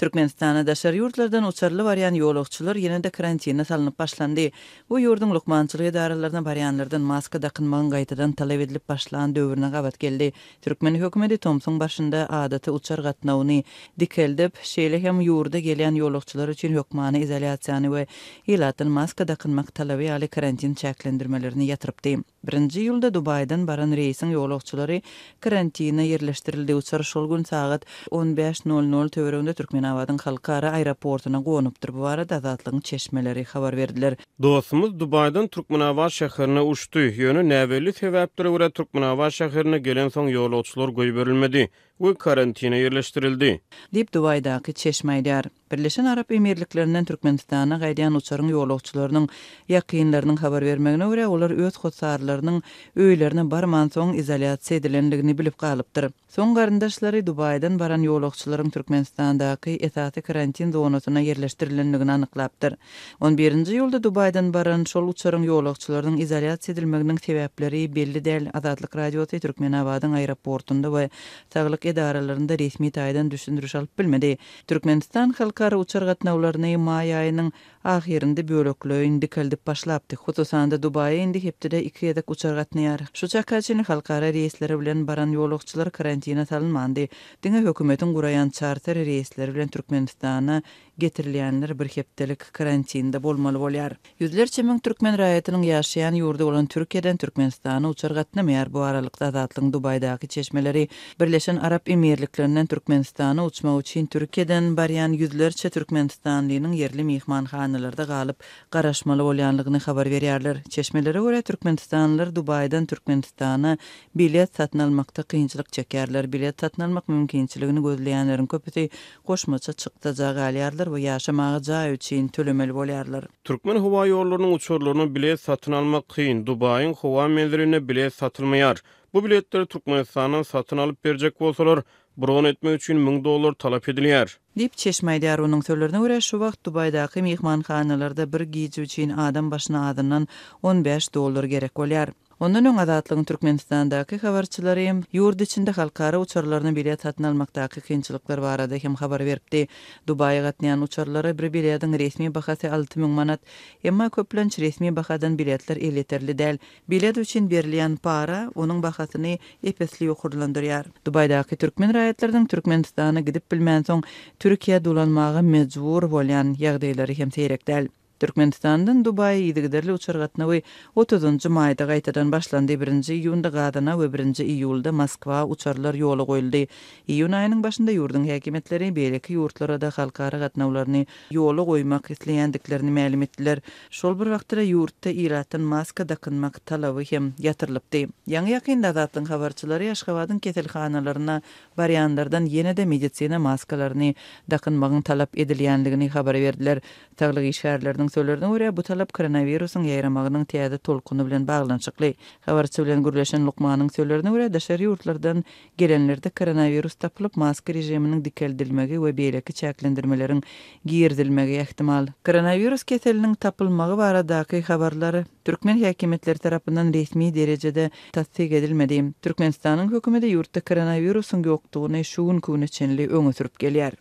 Türkmenistana daşary ýurtlardan uçarly barýan ýolagçylar ýene-de karantine salnyp başlandy. Bu ýurduň lukmançylyk edaralaryna barýanlardan maska dakynmagyň gaýtadan talap edilip başlan döwrüne gabat geldi. Türkmen hökümeti tomsuň başynda adaty uçar gatnawyny dikeldip, şeýle hem ýurda gelýän ýolagçylar üçin hökmany izolýasiýany we ilatdan maska dakynmak talaby ýaly karantin çäklendirmelerini ýatyrypdy. Birinji iýulda Dubaýdan baran reýsiň ýolagçylary karantine ýerleşdirildi. Uçar şol gün sagat 15 nol nol töwereginde Türkmenabadyň halkara aeroportuna gonupdyr. Bu barada Azatlygyň çeşmeleri habar berdiler. Dostumyz Dubaýdan Türkmenabat şäherine uçdy. Ýöne näbelli sebäplere görä Türkmenabat şäherine gelensoň ýolagçylar goýberilmedi we karantine ýerleşdirildi. Diýip, Dubaýdaky çeşme aýdýar. Birleşen Arap Emirliklerinden Türkmenistana gaýdýan uçaryň ýolagçylarynyň ýakynlarynyň habar bermegine görä, olar öz hossarlarynyň öýlerine barmansoň izolýasiýa edilendigini bilip galypdyr. Soň garyndaşlary Dubaýdan baran ýolagçylaryň Türkmenistandaky esasy karantin zonasyna ýerleşdirilendigini anyklapdyr. On birinji iýulda Dubaýdan baran şol uçaryň ýolagçylarynyň izolýasiýa edilmeginiň sebäpleri belli däl. Azatlyk Radiosy Türkmenabadyň aeroportunda we saglyk edaralarynda resmi taýdan düşündiriş alyp bilmedi. Türkmenistan halkara uçar gatnawlaryny maý aýynyň ahyrynda bölekleýin dikeldip başlapdy. Hususan-da, Dubaýa indi hepdede iki gezek uçar gatnaýar. Şu çaka çenli halkara reýsleri bilen baran ýolagçylar karantina salynmandy. Diňe hökümetiň guraýan çarter reýsleri bilen Türkmenistana getirilýänler bir hepdelik karantinde bolmaly bolýar. Ýüzlerçe müň türkmen raýatynyň ýaşaýan ýurdy bolan Türkiýeden Türkmenistana uçar gatnamaýar. Bu aralykda Azatlygyň Dubaýdaky çeşmeleri Birleşen Arap Emirliklerinden Türkmenistana uçmak üçin Türkiýeden barýan ýüzlerçe türkmenistanlynyň ýerli myhmanhanalarda galyp, garaşmaly bolýanlygyny habar berýärler. Çeşmelere görä, türkmenistanlylar Dubaýdan Türkmenistana bilet satyn almakda kynçylyk çekýärler. Bilet satyn almak mümkinçiligini gözleýänleriň köpüsi goşmaça çykdaja galýarlar we ýaşamaga jaý üçin tölemeli bolýarlar. Türkmen howa ýollarynyň uçarlaryna bilet satyn almak kyn, Dubaýyň howa menzilinde bilet satylmaýar. Bu biletleri Türkmenistandan satyn alyp berjek bolsalar, bron etmek üçin 1000 dollar talap edilýär. Diýip, çeşme aýdýar. Onuň sözlerine görä, şu wagt Dubaýdaky myhmanhanalarda bir gije üçin adam başyna azyndan 15 dollar gerek bolýar. Ondan öň Azatlygyň Türkmenistandaky habarçylary ýurt içinde halkara uçarlaryna bilet satyn almakdaky kynçylyklar barada hem habar beripdi. Dubaýa gatnaýan uçarlara bir bilediň resmi bahasy 6000 manat. Emma köplenç resmi bahadan biletler elýeterli däl. Bilet üçin berilýän para onuň bahasyny ep-esli ýokarlandyrýar. Dubaýdaky türkmen raýatlarynyň Türkmenistana gidip bilmänsoň, Türkiýä dolanmaga mejbur bolýan ýagdaýlary hem seýrek däl. Türkmenistandan Dubaýa yzygiderli uçar gatnawy otuzynjy maýda gaýtadan başlandy, birinji iýunda Gazana we birinji iýulda Moskwa uçarlar ýola goýuldy. Iýun aýynyň başynda ýurduň häkimiýetleri beýleki ýurtlara-da halkara gatnawlaryny ýola goýmak isleýändiklerini mälim etdiler. Şol bir wagtda-da ýurtda ilatdan maska dakynmak talaby hem ýatyrylypdy. Ýaňy-ýakynda Azatlygyň habarçylary Aşgabadyň keselhanalaryna barýanlardan ýene-de medisina maskalaryny dakynmagyň talap edilýändigini habar berdiler. Saglyk işgärleriniň sözlerine görä, bu talap koronawirusyň ýaýramagynyň täze tolkuny bilen baglanyşykly. Habarçy bilen gürleşen lukmanyň sözlerine görä, daşary ýurtlardan gelenlerde koronawirus tapylyp, maska režiminiň dikeldilmegi we beýleki çäklendirmeleriň girizilmegi ähtimal. Koronawirus keseliniň tapylmagy baradaky habarlar türkmen häkimiýetleri tarapyndan resmi derejede tassyk edilmedi. Türkmenistanyň hökümeti ýurtda koronawirusyň ýokdugyny şu günki güne çenli öňe sürüp gelýär.